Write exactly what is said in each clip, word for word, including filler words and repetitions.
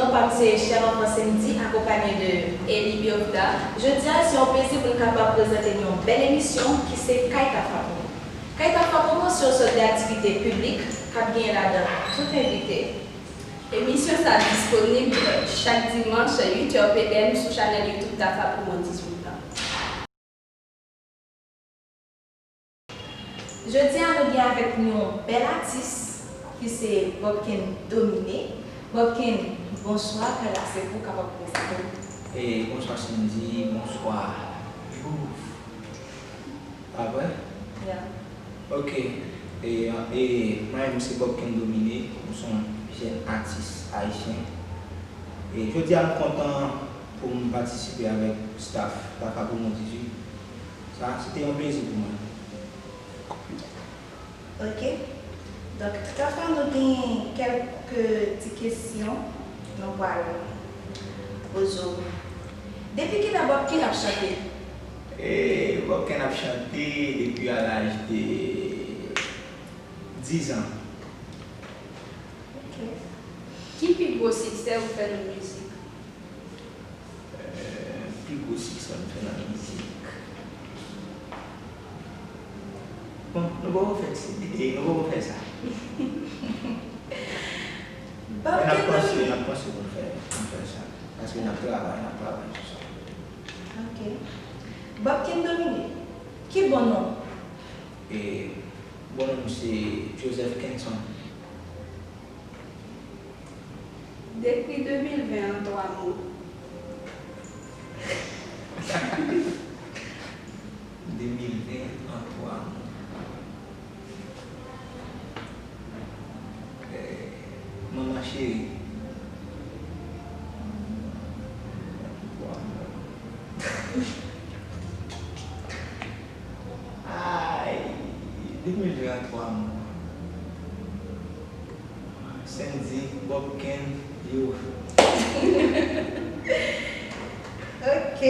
Non pa m se Cher Enfant Sandy, akonpanye de Eli Biovda. Jodi a, se yon plezi pou n kapab prezante nou yon bèl emisyon ki se Kay Tafa Pou Mwen. Kay Tafa Pou Mwen se yon sòt de aktivite piblik k ap genyen ladan tout envite. Emisyon sa a disponib chak dimanch, uit è P M, sou chanèl YouTube Tafa Pou Mwen dizuit an. Jodi a, nou gen avèk nou yon bèl atis ki se Bobken Domine. Bobken, bonswa, kay la se pou w kapab prezante w. E, bonswa Sandy, bonswa Djouf. Pa vre? Yeah. Ok. E, e, mwen menm se Bobken Domine, m se yon jèn atis ayisyen. E jodi a m kontan pou m patisipe avèk staff Tafa Pou Mwen dizuit. Sa, se te yon plezi pou mwen. Ok. Donk, Tafa, nou gen kèlke ti kesyon nou pral poze w. Depi kilè Bobken ap chante? E, Bobken ap chante depi a laj de diz an. Ok. Ki pi gwo siksè ou fè nan mizik? Eh, pi gwo siksè m fè nan mizik. Bon, nou poko fè ti, eh, nou poko fè sa. Men n ap panse, n ap panse pou n fè, pou n fè sa. Paske n ap travay, n ap travay sou sa. Ok. Bobken Domine, ki bon non w? Eh, bon non m se Joseph Kenson. Dekri de mil ven an twa mo. De mil ven an twa mo. Eh, manman cheri. Twa mo. Ay, de mil ven an twa mo. Sandy, Bobken, yo. Ok.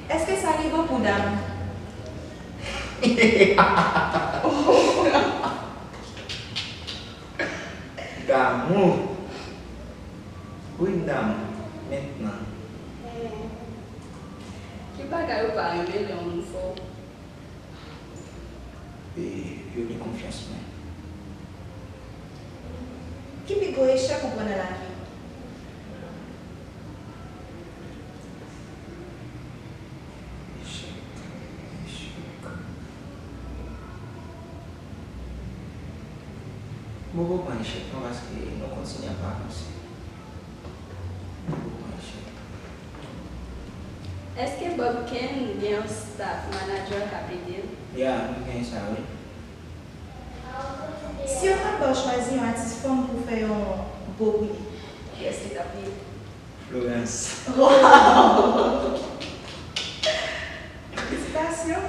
Èske sa rive w pou damou? Damou? Wi, m damou. Mentnan. Ki bagay ou pa renmen lè yon moun fè w? E vyole konfyans mwen. Ki pi gwo echèk ou pran nan lavi? Echèk, echèk. M poko pran echèk non, paske nou kontinye ap avanse. M poko pran echèk. Èske Bobken gen yon staff, manager k ap ede l? Ya, nou gen sa, wi. Si yo ta ba w chwazi yon atis fanm pou fè yon bo pou li, kiyès li t ap ye? Florence. Wow! Felisitasyon!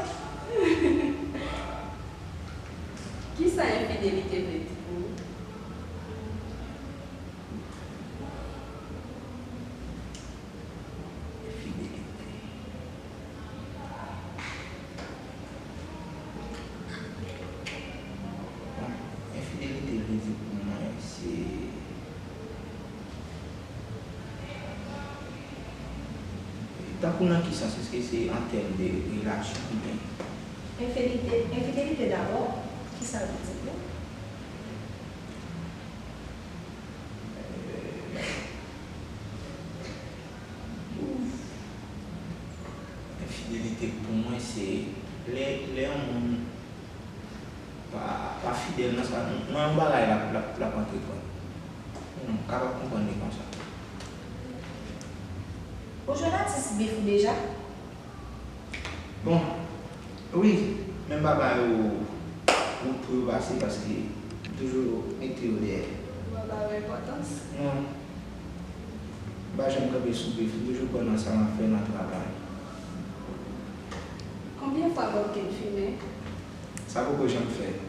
Kisa enfidelite vle di pou ou? Enfidelite. Bon, enfidelite vle di pou mwen, se tankou nan ki sans? Èske se an tèm de relasyon oubyen? Enfidelite, enfidelite dabò, kisa l vle di pou ou? Enfidelite pou mwen, se lè, lè yon moun pa, pa fidèl nan sa, nan yon bagay l ap, l ap, l ap antreprann. M kapab konprann li konsa. Ou jwenn atis bif ou deja? Bon, wi, men m pa ba yo wout pou yo pase paske m toujou mete yo dèyè. Ou pa ba yo enpòtans? Non. M pa janm kanpe sou bif, m toujou kwè nan sa m ap fè nan travay. Konbyen fwa Bobken fimen? Sa poko janm fèt.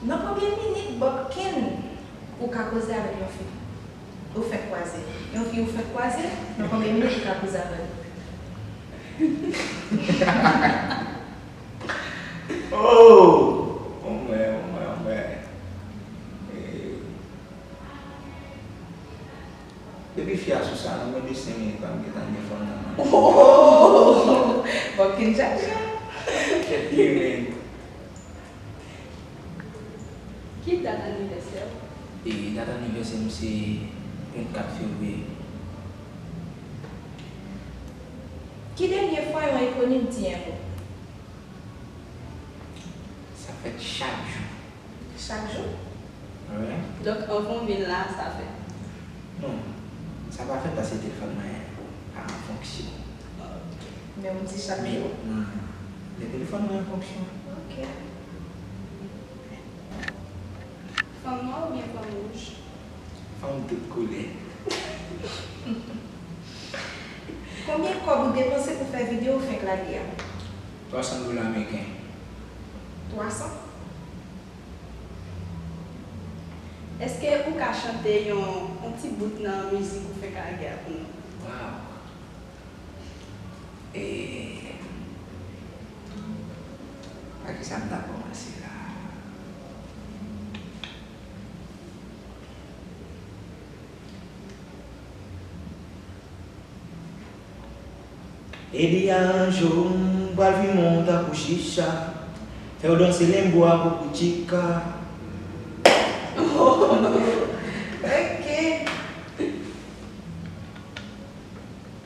Nan konbyen minit Bobken ou ka koze avèk yon fi? Ou fenk kwaze. Yon fi ou fenk kwaze, nan konbyen minit ou ka koze avè l? Oh! Anmwey, anmwey, anmwey. Eh, Senk minit pa m gentan gen fanm nan. Oh! Bob Ken Jaja. Kèt li men. Ki dat anivèsè w? E dat anivèsè m se vennkat fevriye. Ki dènye fwa yon ekroni di yon mo? Sa fèt chak jou. Chak jou? Wi. Donk, anvan w vin la, sa fèt? Non, sa pa fèt paske telefòn mwen pa an fonksyon. Ok. Men ou di chak jou? Men, non, non. Lè telefòn mwen an fonksyon. Ok. Fanm nwa oubyen fanm wouj? Fanm tout koulè. Konbyen kòb ou depanse pou fè videyo w fenk lage a? Twa san dola ameriken. Twa san? Èske ou ka chante yon, yon ti bout nan mizik ou fenk lage a pou nou? Waw. E, pa kisa m ta kòmanse la? Eli aranje w, m pral fimen w tankou chicha, fè w danse lembo a pou tchika. Ok.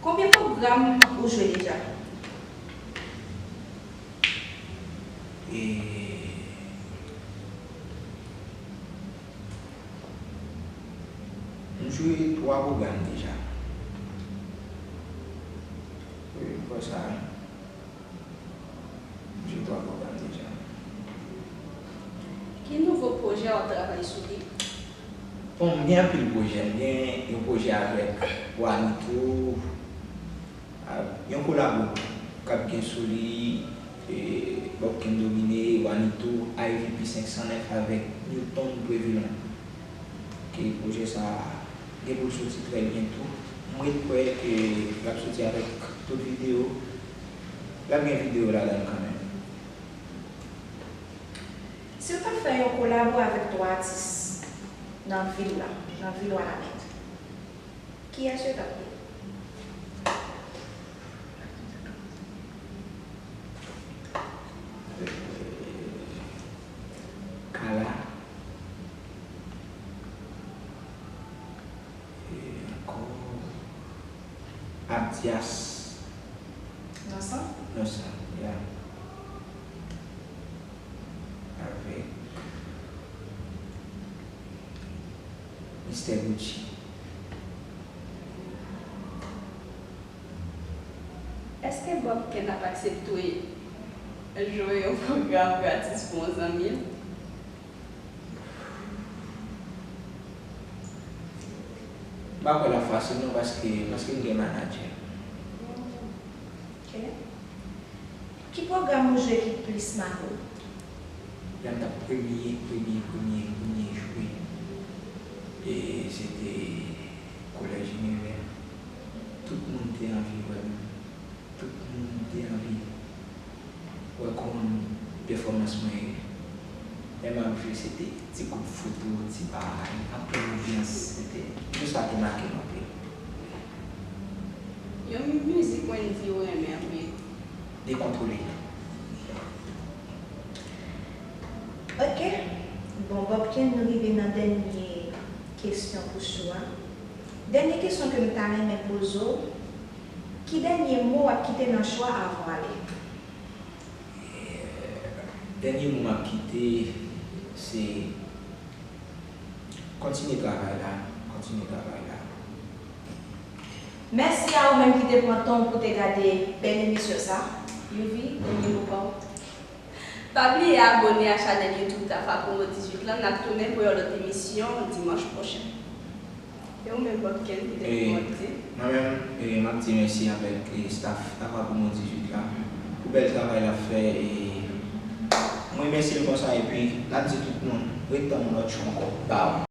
Konbyen pwogram ou jwe deja? E, m jwe twa pwogram deja. Wi, m kwè sa, wi. M jwe twa pwogram deja. Ki nouvo pwojè w ap travay sou li? Bon, m gen anpil pwojè. M gen yon pwojè avèk Wanito, a, yon kolabo k ap gen sou li, e, Bob Ken Domine, Wanito, I V P senk san nèf avèk Newton Previlon. Ke pwojè sa a gen pou l soti trè byento. M ret kwè ke l ap soti avèk tout videyo. L ap gen videyo ladan l kanmenm. Si w ta fè yon kolabo avèk twa atis nan vil la, nan vil Wanament, kiyès yo t ap ye? Kala. E ankò. Abdias. Nonsan? Nonsan, ya. Avèk Mistè Gucci. Èske Bob Ken ap aksepte jwe yon pwogram gratis pou yon zanmi l? M pa kwè l ap fasil non, paske, paske m gen manadjè. Ok. Ki pwogram ou jwe ki plis make w? Lè m t ap premye, premye, premye, premye jwe, e se te Kolèj Univè. Tout moun te anvi wè m. Tout moun te anvi wè kòman pèfòmans mwen ye. Lè m ap jwe, se te ti kout foto, ti bagay, anpil anbyans. Se te, jou sa te make m anpil. Yon mizik Wendyy ou renmen anpil? Dekontwole. Ok. Bon, Bob Ken, nou rive nan dènye kesyon pou show a. Dènye kesyon ke m ta renmen poze w, ki dènye mo w ap kite nan show a avan w ale? Dènye mo m ap kite, se kontinye travay la, kontinye travay la. Mèsi a ou menm ki te pran tan w pou te gade bèl emisyon sa. Youvy, dènye mo pa w. Pa bliye abòne a chanèl YouTube Tafa Promo dizuit lan, n ap tounen pou yon lòt emisyon dimanch pwochen. E ou menm, Bob Ken, ki te pou w di? Mwen menm, e, m ap di mèsi avèk, e, staff Tafa Promo dizuit la pou bèl travay l ap fè, e, m remèsye l konsa, epi n ap di tout moun, ret tann yon lòt jou ankò. Bye.